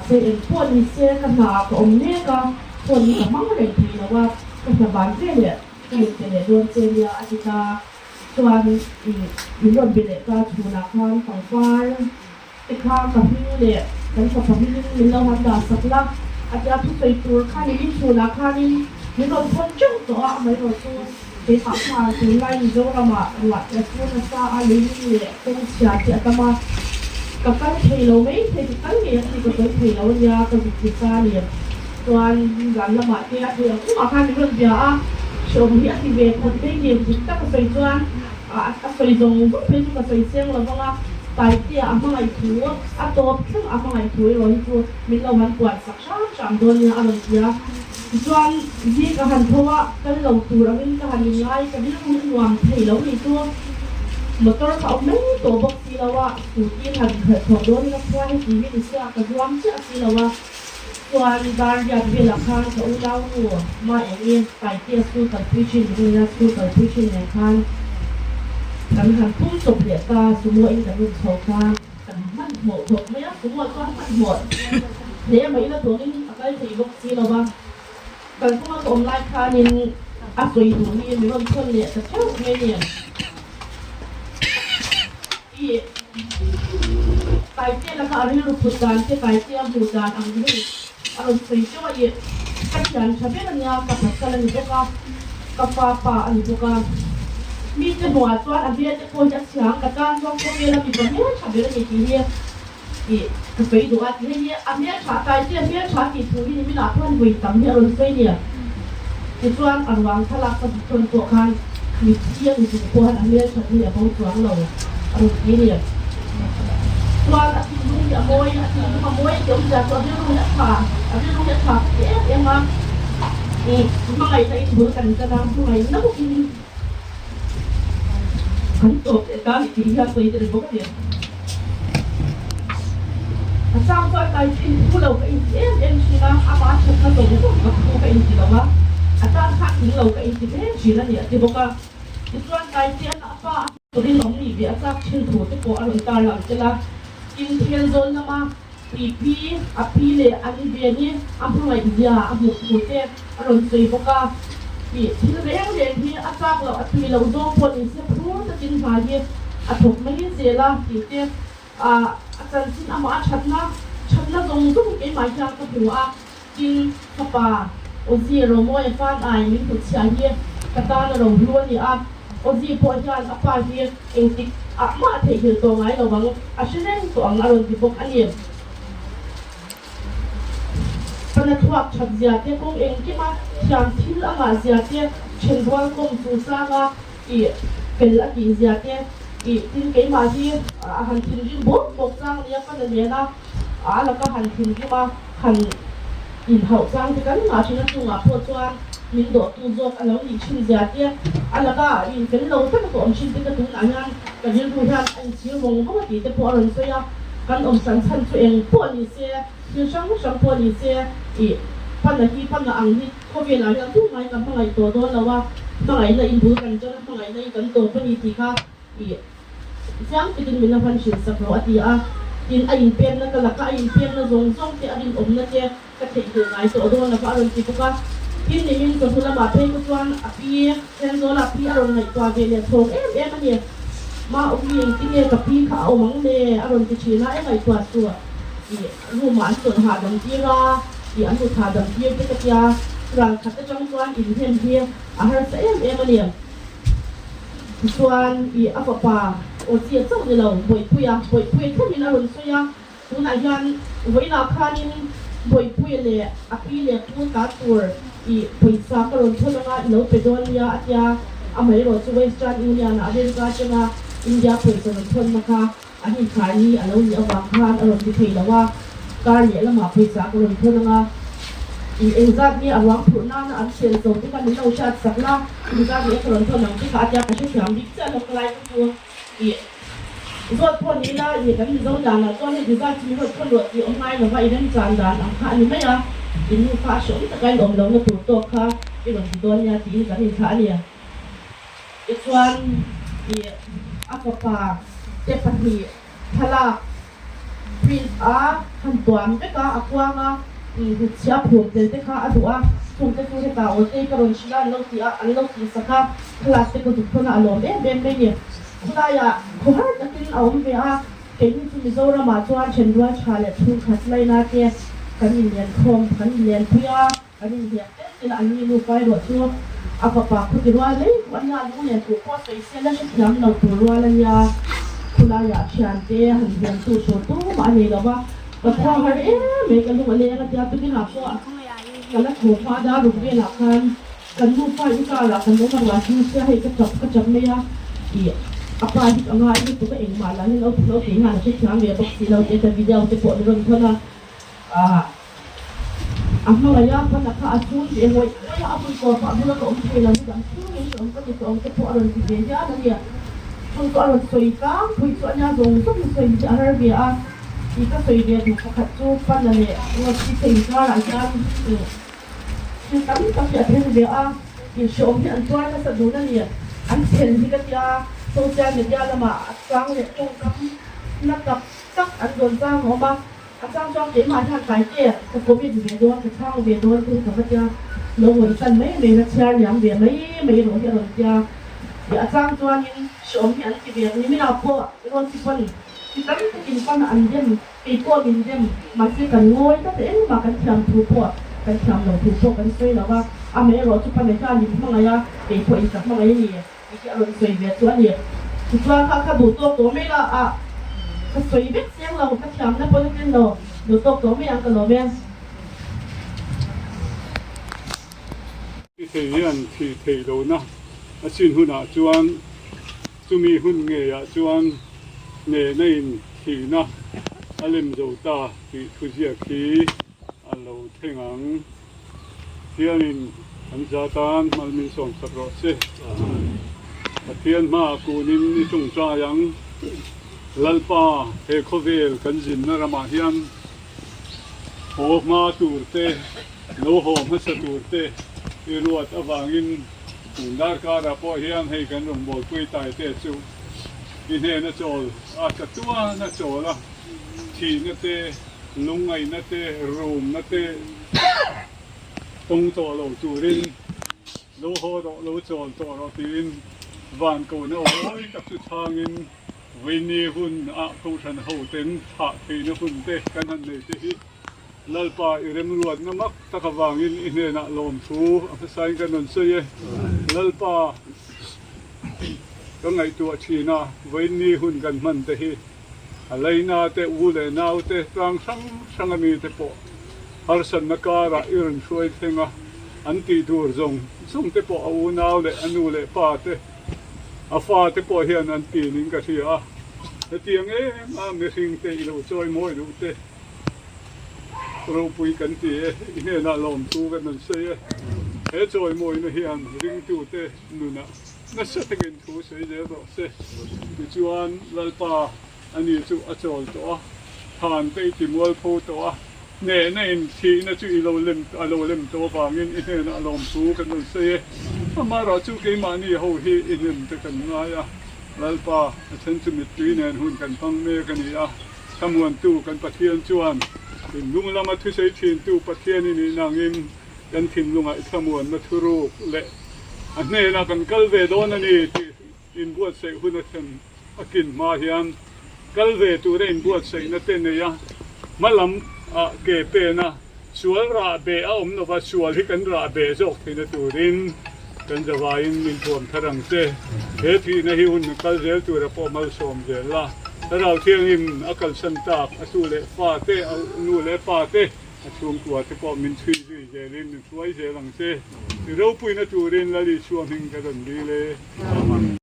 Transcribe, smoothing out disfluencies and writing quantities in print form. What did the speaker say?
Se eng pawh ni se ka hna ah ka awm mek a, phone hi ka hmang reng thei lo a, ka hna ban ve leh ka in pe leh dawn che nia a ti ta. Chuan i min rawn be leh ta chhunah khan pangpar te kha ka hming leh kan fapa hmingin min lo han dah sak la a ti a, thusawi tur khan i min chhunah khanin min rawn thawn teuh tawh a, amaherawh chu keimah khan tunlai Mizoramah ruah te a sur nasa a, leimin leh kawng chhia te a tam a, ka kal thei lo mai thei, ka kal ngei ang tih ka sawi thei lo a nia, ka zuk ti ta a ni. Chuan zan lamah te a thei ang ungah khan min rawn bia a, hreawm hi a ti ve khawp mai ni, dik tak a sawi chuan a sawi zawng zawng phei chu ka sawi chiang lo vang a, Taitea a hmangaih thu, a tawp thleng a hmangaih thu erawh hi chu min lo han puan sak hram hram dawn nia a rawn ti a. Tichuan zing ka han tho a, kal lo tur angin ka han inngai, ka rilru hi a nuam thei lo nih chu. Motor kha awm mai tawh bawk si lo a, scooty in han khalh chhuak dawnin a khua heti hi ni sia ka zuam chiah si lo a. Chuan dar riat velah khan ka unau nu ma eng i Taitea school kalpui thin eng nia school kalpui thin nen khan kan han pum chawp leh ta, sumo in kan rawn chho ta, kan hmanhmawh khawp mai a, sumo chuan hmanhmawh hle mai ila tuangin a kal thei bawk si lo va, kalphunga ka awm lai khanin a sawi duh hi mi rawn thawn leh ta theuh mai a ni. I Taitea laka a rilru phut dan te, Taitea hmuh dan ang hei a rawn sawi teuh a, i ka thian tha ber a nia, ka pasal a ni bawk a, ka pa pa a ni bawk a. Mite hmuhah chuan a hmel te pawh hi a chhiang, ka tan chuan khawvela mipa hmel tha ber a ni tih hi i ka sawi duh a, ti hei hi a hmel tha, Taitea hmel tha tih thu hi niminah khuan vawi tam hi a rawn sawi nia. Tichuan a ruang thlalak ka zuk tawn pawh khan mitthi a ni chung pawhan a hmel that hi a bo chuang lo a rawn ti nia. Chuan a thinlung hi a mawi, a thinlung a mawi a ti awmzia chu a rilru hi a tha, a rilru hi a tha ka ti em em a. Hmangaihna in bul kan tan a, hmangaihna bawkin kan tawp leh ta ni tih hi a sawi tel bawk a ni. A chang chuan kai chu inphu lo ka inti em em thin a, amah thatna zawng zawng ka phu ka inti lo a, a tan khan tling lo ka inti hle thin a ni a ti bawk a. Tichuan kai chian a pa a turin awm nih ve a chak thin thu te pawh a rawn tar lang tel a. Tin, Thenzawl lama pi pi, a pi leh an ve hi a hmangaih zia a hmuh thu te a rawn sawi bawk a. Tih thil reng reng hi a chak loh a tui loh zawng pawh ni se phur takin hna hi a thawk mai zel a tih te a chanchin amah a thatna thatna zawng zawng keimah hian ka hmu a, tin fapa Awzi Romawia fan ai min hmu chhia hi ka tan a rohlu a ni a, Awzi pawh hian a pa hi engtik ah mah theihnghilh tawh ngai lo ang a hre reng tawh ang a rawn ti bawk a ni. Pana thluak that zia te, kawng engkima thiam thil a ngah zia te, thenrual kawm chungchanga i fel a tih zia te, i tin keimah hi a han thinrim bawk bawk chang nia pana nena a laka han thinrim a han inhauh chang te kan ngah thin a chungah pawh chuan min dawhtu zawk a lo nih thin zia te, a laka in fel lo tak a ka awm thin te ka tunah hian ka rilru hian a inchhir vawng vawng a tih te pawh a rawn sawi a. Kan awmsan chhan chu eng pawh ni se, thil hrang hrang pawh ni se, ih, pana hi pana ang hi khawvelah hian tumah ka hmangaih tawh dawn lo a, hmangaihna in bul kan tan a, hmangaihna in kan tawp a ni tih kha, ih, chiang takin min la hman hrilh sak rawh a ti a. Tin, a inpekna ka laka a inpekna zawng zawng te, a rinawmna te ka theihnghilh ngai tawh dawn lo va a rawn ti bawk a. Tin, nimin chawhnu lamah phei kha chuan a pi Thenzawl-ah pi a rawn ngaihtuah ve leh chhawng em em a ni. Ma awmi engtinge ka pi kha a awm ang le? a rawn ti thin a, e ngaihtuah suh tih room-ah an chawlh hahdam tir a, tih an mut hahdam tir te ka tia, ral khat atang chuan inhnem hi a harsa em em a ni. Tichuan, ih a fapa aw chi a chauh ni lo, Bawihpuia, Bawihpuia thlengin a rawn sawi a. Tunah hian vawiinah khanin Bawihpuia leh a pi leh pu ta tur i pawisa ka rawn thawn anga i lo pe dawn nia a tia, amaherawh chu Western Union ah America atanga India pawisa rawn thawnna kha an inkhar ni a lo nih avang khan a rawn ti thei lo a, kar lehlamah pawisa ka rawn thawn anga i engzat nge a ruang phurh nana an sel zo te kha min lo hriat sak la, engzat nge ka rawn thawn ang te kha a tia ka hrethiam bik chiah lo ka lai ka chu. I zawt pawh ni ila, i kan Mizo danah chuan hei design chu min rawn thawn rawh tih awm ngai lova i remchan dan ang kha a ni mai a, i nu kha a hreawm taka in awm lohna tur tawk kha i rawn ti dawn nia tiin kan inthlah a ni. Tichuan i a fapa te pahnih thlalak. print a han tuam vek a, a kuang a hnutchhiah a phum tel te kha a duh a, chung te chu hetah aw te ka rawn hrilh a an lo ti a, an lo tih sak a, thlalak te ka zuk thawn a, a lawm em em mai ni. Khawlaiah khawhar takin a awm ve a, keini chu Mizoramah chuan thenrual tha leh chhungkhat laina te kan inlenkhawm, kan inlenpui a. Kan inhliah tel tel a, an ni nu pai ruah chu a fapa khuti rual mai pawh a nia, lunglen tur pawh sawi se la hrethiam lo tur rual a nia. Khulaiah thiante han hliamtu tur tumah a nei lo va, ka khua har em mai, ka lung a leng a tia, tukinah pawh ka la tho hma dar ruk velah khan kan nufa in car ah kan awm a ruah chu sia hei ka chap ka chap mai a, ih a pa hi ka ngai lutuk a, engmah lah hian lo lo tih hian a hrethiam ve bawk si lo tia ka video te pawh min rawn thawn a, ah. A hmangaih a, pana kha a chhung ve ngawih ngawih a, a hun tawpah a bula ka awm thei lo ni dang chhungin ka awm ka ti tawh ang te pawh a rawn ti ve hial a ni. Chung chu a rawn sawi tlangpui chu a nia zawng zawng sawi hi a har ve a, tih ka sawi ve duh pakhat chu pana leh Rosy te inkarah hian thil tam tak hi a thleng ve a, inhreawm hi an tuar nasa dun a ni. An chhel hi ka tia social media lamah a chang leh tawngkam na tak tak an dawn chang a awm a. A chang chuan keimah hian Taite ka comment ve dawn, ka chhang ve dawn te hi ka va tia, lo ngawisan mai mai la chhiar liam ve mai mai erawh hi a rawn tia. Ih a chang chuanin hreawm hi an ti ve ang ni minah pawh rawn ti pawn ti tam takin pan an dem, kei pawh min dem, mahse kan ngawi tlat a engmah kan thiam thu pawh kan thiam lo thu pawh kan sawi lo va, amaherawh chu pan hian min hmangaih a, kei pawhin ka hmangaih a ni. Tih hi a rawn sawi ve chu a ni. Tichuan kha kha duh tawk tawh mai la a, ka sawi vek chiang lo, ka thiamna pawn a tlin lo, duh tawk tawh mai ang ka lawm e. I thei hian thih theih lohna a chin hunah chuan chumi hun ngeiah chuan nehna in thihna a lem zo ta tih thuziak hi a lo thleng ang. Pathianin an za tan hmal min sawmsak rawh se. Pathian hmaah kunin i tawngtai ang. Lalpa, he khawvel kan zinna ramah hian haw hma tur te, lo haw hmasa tur te i ruat avangin tun darkarah pawh hian hei kan rawngbawlpui taite chu i hnena chawl a, chatuana chawl a, thihna te, lungngaihna te, rumna te tawng tawh lo turin lo haw rawh, lo chawl tawh rawh tiin van kohna awi tak chu chhangin vawiini hun ah Kohhran ho ten thlah theihna hun te kan han nei te hi Lalpa i remruatna mak tak avangin i hnenah lawmthu a hmasain kan rawn sawi e. Lalpa ka ngaihtuah thin a, vawiini hun kan hman te hi A leina te, u leh nau te, tlang hrang hrang a mi te pawh harsatna karah i rawn hruai thleng a, an tih tur zawng zawng te pawh a unau leh a nu leh pa te, a fa te pawh hian an tin in ka hria a. Hetiang em a mihring te i lo chawi mawi duh te ropui kan ti e, i hnenah lawmthu kan rawn sawi e. He chawimawina hian ringtute nunah Nasa takin thu sawi zel rawh se. Tichuan, Lalpa, ani chu a chawl tawh a, than te i ti mualpho tawh a, hnehna in thihna chu i lo lem a lo lem tawh avangin i hnenah lawmthu kan rawn sawi e. Amaherawh chu keimahni ho hi i hnem te kan ngai a, Lalpa, a then chu mittui nen hun kan hmang mek a ni a, thlamuantu kan Pathian chuan thinlung lama thusawi thintu Pathian i nih nangin kan thinlungah i thlamuanna thuruk leh A hnenah kan kal ve dawn a ni tih inbuatsaih hun a thlen a kin hma hian kal ve tura inbuatsaihna te nei a, hma lam ah ke pen a, sual rah beh a awm lova sual hi kan rah beh zawk theihna turin kan zavaiin min thuam thar ang che. He thihna hi hun kal zel tura pawh malsawm zel la, Thlarau Thianghlim a kalsan tak a tu leh fa te, a nu leh pa te, A chhungkua te pawh min chhui zui zelin min hruai zel ang che. I ropuina turin Lal Isua hming ka rawn dil e. Amen.